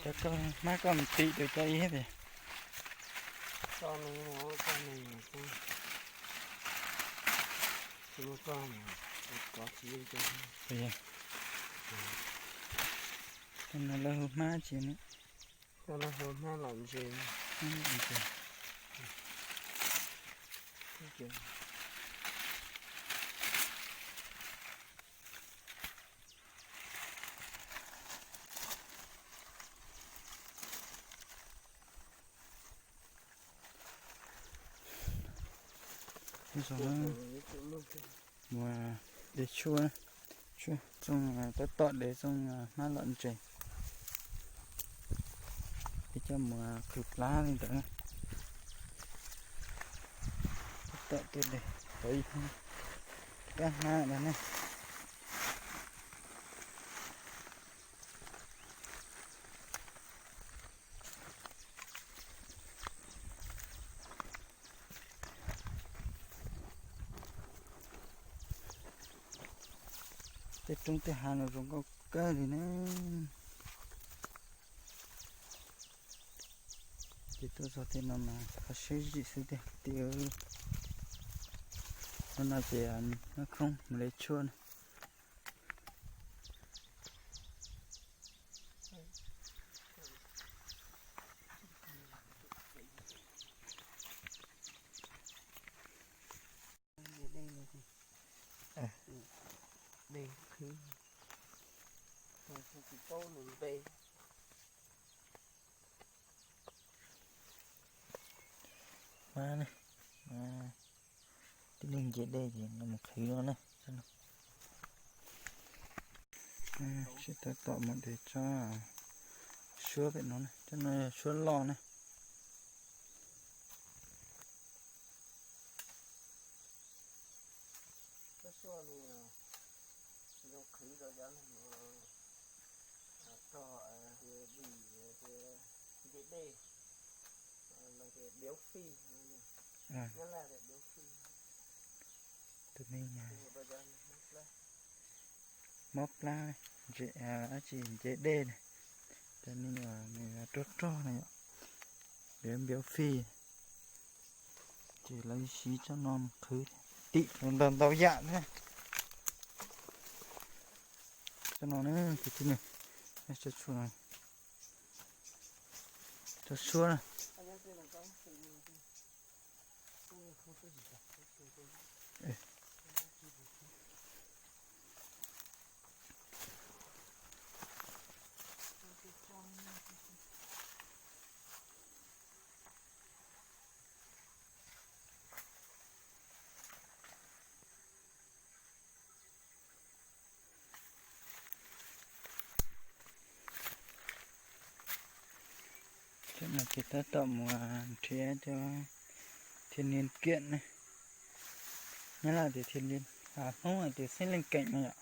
Cov koj hmab koj mus tim rau cov ib tias. Cov no lawv hu hmab tsi ne? Cov no hu hmab lom ntses. Hmab lom ntses. Mus de tshuaj, tshuaj txooj, tab tom de txooj hmab lom ntses, es coj mus qhwv plab li ntawd. Tab tom tuaj de tau ib kab hmab ntag ne. Tej roob tej hav no zoo nkauj kawg li ne. Ces tuaj txog tej no mas qhov siab zim xwb tiag tiag. Hnub no ces noj khoob mus de tshuaj na. Tib neeg nce dej ces mus qhwv no na. Sib tab tom mus de tsob suab pem no na, tsob no yog suab loj na. Tsob suab no zoo qhwv rau cov neeg tog dim nce dej, los tias biauv fij, Nyab Laj tias biauv fij. Tus neeg mob plab, dab tsi nce dej na, cov neeg uas nws rog rog na yom, biauv biauv fij, ces lawv siv tsob no qhwv tim ntau ntau yam thiab. Tsob no na, kwv tij neej, tsob suab na. Cov no ces tab tom mus nrhiav cov thiaj nias kiam ne, nyob Laj tias thiaj nias, Hmoob hais tias xeeb leej keem no yom.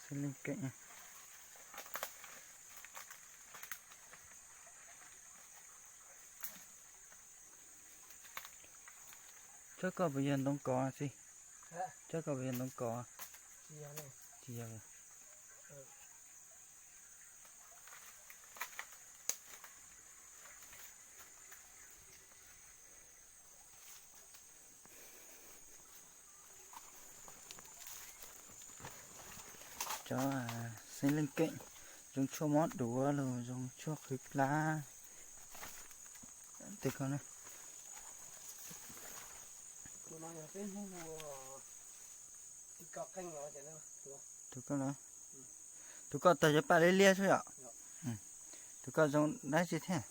Xeeb leej keem. Tsob koj puas yog ntoo kos txiv? Tsob koj puas yog ntoo kos? Tsis yog. Cov xeeb leej keem, zoo tshuaj mob duav los zoo tshuaj qhwv plab. Tes ko na. Tus koj los, tus koj tawg cov paj liab liab xwb yom. Tus koj zoo dab tsi thiab?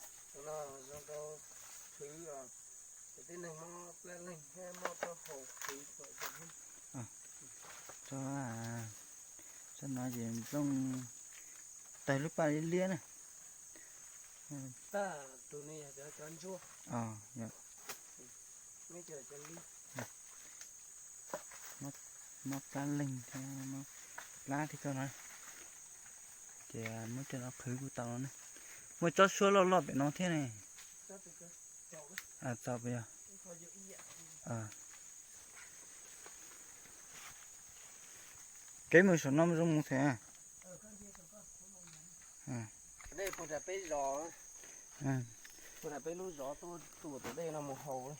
Tsob no ces nplooj tawg lub paj liab liab na. Mob plab leeg thiab mob plab thiab koj no, ces muab coj los qhwv kuj tau no ne. Muaj tsob suab loj loj pem no thiab ne. Txaus puas yog? Kev mus saum no zoo mus thiab. Dej puag nram peb zos, puag nram peb lub zos tuaj tua tus dej no mus haus.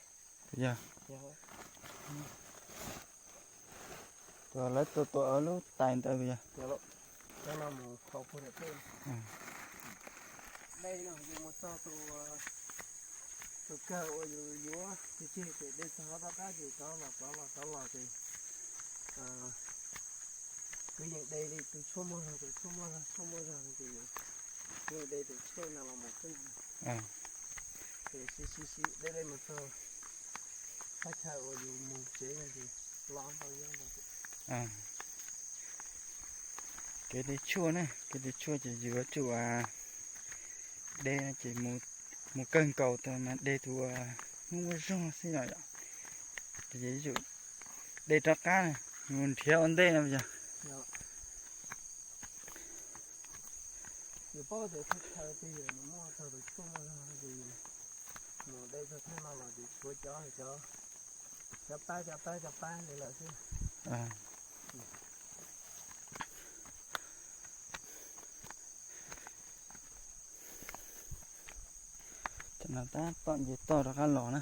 Yog, lawv tua tua lub tais ntawd yog. Cov no mus haus puag nram peb. Dej no yus mus txog tus, tus kawg uas yus yuav tseg tseg ces dej txog rov qab ces rov los rov los rov los ces kwv yees de li tus tshuaj muaj zog, tus tshuaj muaj zog, tshuaj muaj zog ces yeej de tus tshuaj no los mus xwb. Ces siv siv siv deb deb mus txog thaj chaw uas yus mus tsev no ces los ntau yog ntau. Kev de tshuaj na, kev de tshuaj ces yus yuav tsum de ces mus kawg nkaus tas mas de tus muaj muaj zog xwb no yom. Ces yus de rov qab mus nrhiav ua ntej no yog. Yus paub tias thaj chaw twg yog nws muaj txog tus tshuaj muaj zog ces mus de txog thaj no los ces tshuav cov cov, cov pab cov pab cov pab li lawm xwb. Tam no tab tom nce toj rov qab los na,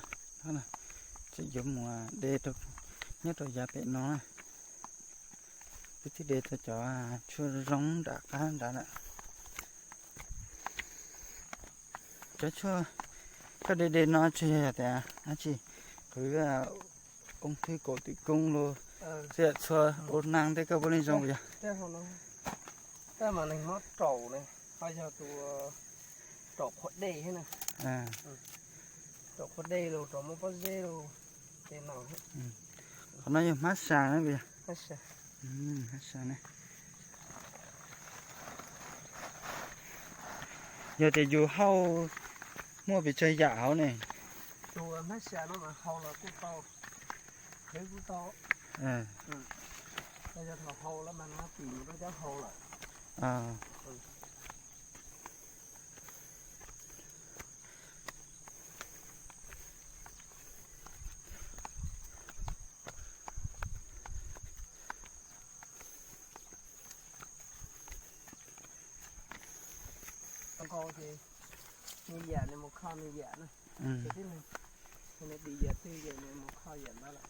tseem yuav mus de rau, nyob rau yav pem no na. Twb tsis de tau cov tshuaj zoo nram qab nrad lawm. Cov tshuaj koj de de no tsis yog tias dab tsi, qhwv ung thư cổ tử cung los xwb, txhua ua neeg tej koj puav leej zoo yog. Tab mas neeg mob raum ne, ho yog tus raum qhuav dej thiab na. Raum qhuav dej los raum muaj pob zeb los tej no. Qhov no yog hmab sa na. Hmab sa ne. Yog tias yus hauj muaj pes tsawg yam hauv ne? Tus hmab sa no mas haus los kuj tau, qhwv kuj tau. Yog thaum haus lawm mas nws ho tim mus rau cov haus lawm. Nqaus ces nws yam nws mus kho nws yam na. Ces tib neeg nws dim yam twg ces nws mus kho yam ntawd lawm.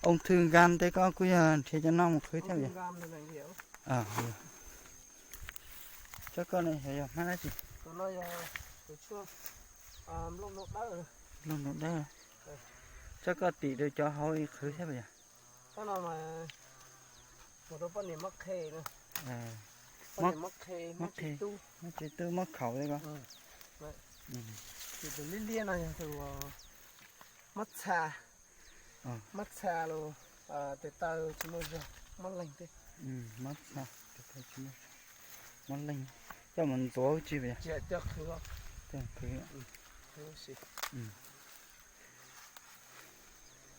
Ung thư gan tej koj kuj yog nrhiav cov no mus qhwv thiab yog? Cov koj ne yog hmab dab tsi? Nplooj ntoo dawb. Cov koj tim rau cov hauv qhwv thiab yog? Tab no mas mus rau poj niam mob qhe na. Poj niam mob qhe, mob tsis tub, mob tsis tub, mob khaum thiab ko. Ces tus liab liab no yog tus mob txha, mob txha los tes taw tsis muaj zog, mob leeg thiab. Mob txha, tes taw tsis muaj zog, mob leeg. Coj mus ntxuav ua tsi? Coj qhwv, qhwv.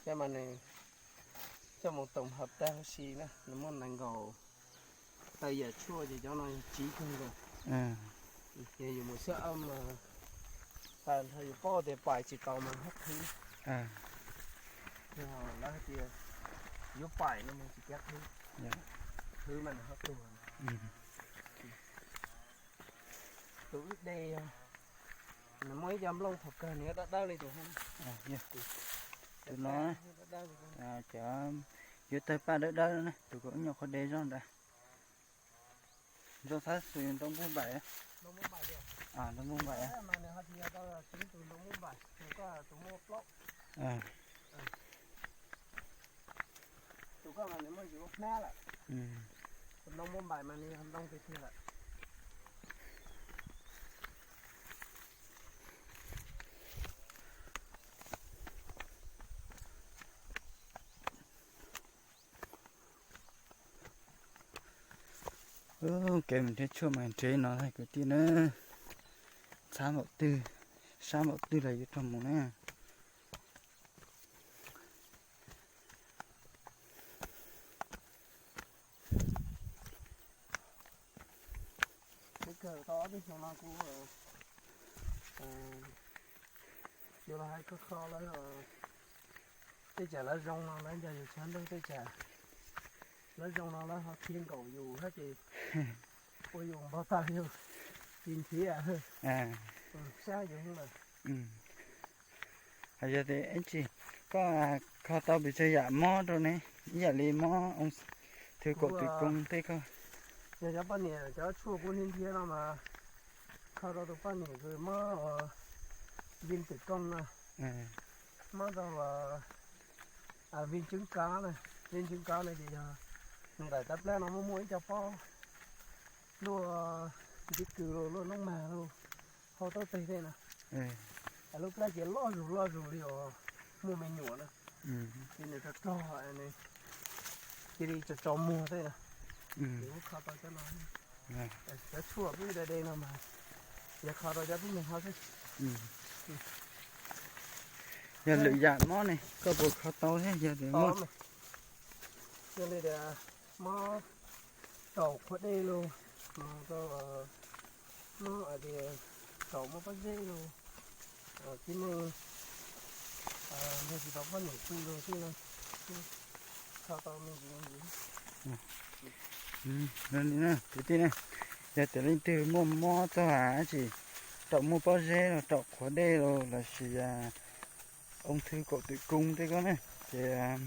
Coj mas nws coj mus tổng hợp tag huv si na, nws muaj nees nkaum tawm yam tshuaj ces cov no yog tsiv kawg nkaus. Yog yus mus xab ab mas tag nrho yus paub tias pais tsis tau mas hab qhwv. Yog lawv hais tias yuav pais no mas tsis kav qhwv, qhwv mas nws ho tuag. Tus wb de, nws muaj ib co nplooj thaum kawg nws yuav dawb dawb li tus. Tus no, cov yuav tawg paj dawb dawb na, tus kuv nyuam qhuav de zog ntawd. Zoo xab xwm ntoo npub npaim. Ntoo npub npaim. Tus koj mas nws muaj ntsis ua hnab lawm. Tus ntoo npub npaim mas nws yog ntoo tiag tiag lawm. Kev mus nrhiav tshuaj mas nrhiav no kwv tij na, txhab npaum twg, sab npaum twg los yuav raug mus na. Tau ob peb xyoos no kuv yuav los hais kho kho lawv, tej tsam lawv zoo no lawv nco yus tshav ntuj, tej tsam lawv zoo no lawv ho khiav nkaum yus thiab ces ua yus npau taws yus, tsis nrhiav, sab yus lawm. Yog tias ib ntsis koj kho tau pes tsawg yam mob rau ne, ib yam li mob ung thư cổ tử cung tej koj? Yog cov poj niam cov tshuaj kub nrhiav nrhiav no mas kho rau tus poj niam kws mob viêm tử cung no, mob rau viêm trứng cá na, viêm trứng cá no ces yog nws ntawm tab plab no muaj muaj ib co pob luaj ntiv kws los luaj noob mag los hau taub teg tej no, lub plab ces loj zus loj zus li uas muaj me nyuam na, ces nws rog rog, cia li tso tso muag tej no, ces kuv kho tau cov no. Cov tshuaj pib de de no mas yog kho rau cov tib neeg ho xwb. Yog lwm yam mob ne koj puas kho tau thiab yog tias muaj? Yog li tias mob raum qhuav dej los, mob hais tias raum muaj pob zeb los, tib neeg nrog tsis tau poj niam pw los xwb no, kho tau me ntsis me ntsis. Kwv tij, yog tias leej twg muaj mob txog dab tsi, raum muaj pob zeb los raum qhuav dej los lossis ung thư cổ tử cung tej ko na, ces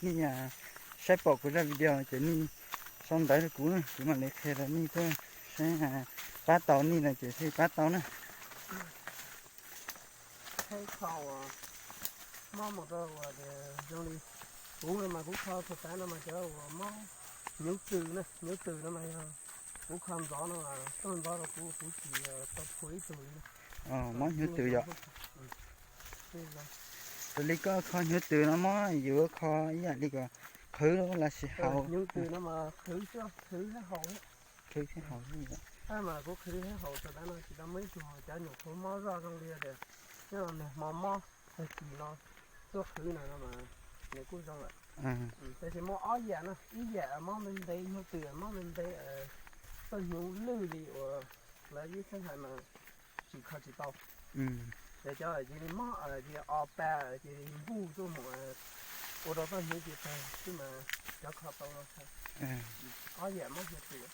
nej saib pom kuv zaj video ces nej sau ntawv rau kuv na, kuv mam li qhia rau nej thiab, saib pab tau nej no ces thiaj pab tau na. Qheb kho uas mob mus rau uas tias zoo li kuv no mas kuv kho txhua tav no mas cov uas mob hnyuv tws na, hnyuv tws no mas yog kuv kho ntxov no mas tuaj ntxov rau kuv, kuv tsis tau phua ib tug li. Mob hnyuv tws yom? Raws li koj kho hnyuv tws no mob yus kho ib yam li kom qhwv los sis haus? Hnyuv tws no mas qhwv xwb, qhwv thiab haus. Qhwv thiab haus. Tab mas kuv qhwv thiab haus txog tav no tsis tau muaj ib tug, cov nyuam qhuav mob zoj zoo li tias nyob nag hmo mob tag kis no tuaj qhwv na no mas nws kuj zoo lawm. Tab sis muaj ob yam no, ib yam mob ntev ntev, hnyuv tws mob ntev ntev, txoj hnyuv lwj li uas lawv ib txheeb hais mas tsis kho tsis tau. Ces cov cia li mob cia li o pa cia li npuj tuaj mus ua rau txoj hnyuv cia tag xwb mas cov kho tau no. Ob yam mob hnyuv tws.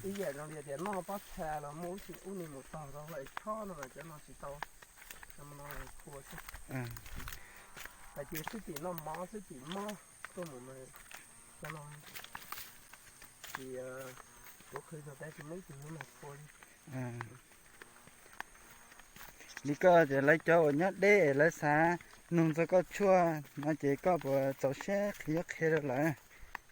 Ib yam zoo li tias noj pob txha los muaj ub ni mus tog rau hauv es chob no mas cov no tsis tau. Cov no phua xwb. Hais tias xwb tim noj mov xwb tim mob tuaj mus mas cov no tsis, kuv qhwv txog tab tsis muaj ib tug hnub mas phua li. Li koj tias lawv cov uas nyob deb es lawv xav nug txog koj tshuaj no ces koj puas txaus siab qhia, qhia rau lawv?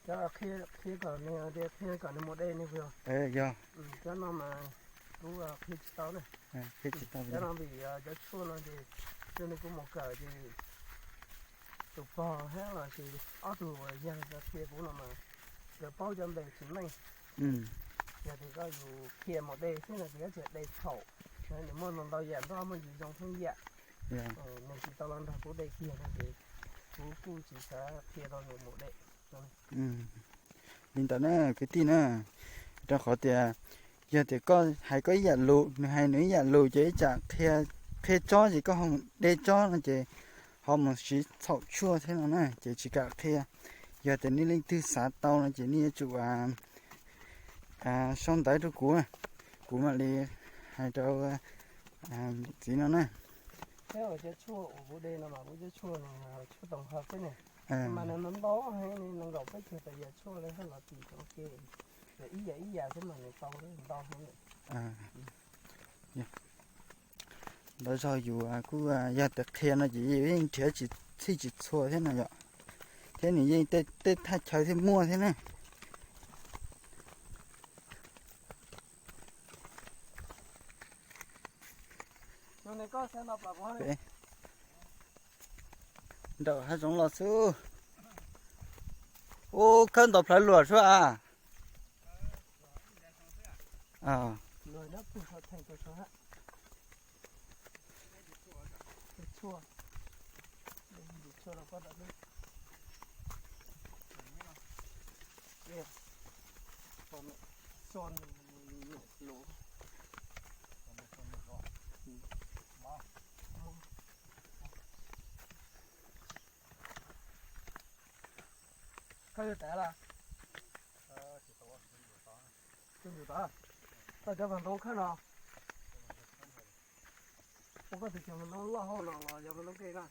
Cov qhia, qhia kom nws, qhia kom nws mus de ne puas yog? Yog. Cov no mas kuv qhia tsis tau na. Qhia tsis tau. Cov no vim cov tshuaj no ces xyov nws kuv mus kawm ces tus pog thiab los sis ob tug uas yawg qhia kuv no mas nkawd paub cov npe tsis meej. Yog tias koj yus qhia mus de xwb no ces koj tsis de txhaum, nws muaj ntau ntau yam nroj muaj ntsis zoo pheej yam. Nws tsis tau los nrog kuv de kiag no ces kuv kuj tsis xav qhia rau nws mus de. Li ntawd na kwv tij na, rau qhov tias yog tias koj hais koj ib yam lus, nws hais nws ib yam lus ces ib tsam qhia, qhia tsob ces koj ho mus de tsob no ces ho mus siv txhaum tshuaj thiab no na ces tsis kam qhia. Yog tias nej leej twg xav tau no ces nej yuav tsum sau ntawv rau kuv, kuv mam li hais rau txiv no na. Thiab cov tshuaj uas kuv de no mas kuv cov tshuaj no tshuaj toos hawv xwb ne, mas nws ntau heev li, nees nkaum peb caug tawm yam tshuaj li hab los tim ua ke, ib yam ib yam xwb mas nws tau ntau heev li. Ntawd zog yus kuj yog tias qhia no ces yeej nrhiav tsis txhij tsis txhua thiab no yom, thiab nws yeej tej thaj chaw thiaj muaj thiab na. Nraum hav zoov los xwb. Ub, khawb ntaus plhawv luam suab a. Koj yuav tsav lawm? Tus ntawd, tau cov vas ntoo khawb no. Ua koj tus cov ntoo loj hauv no los yog ntoo ke na?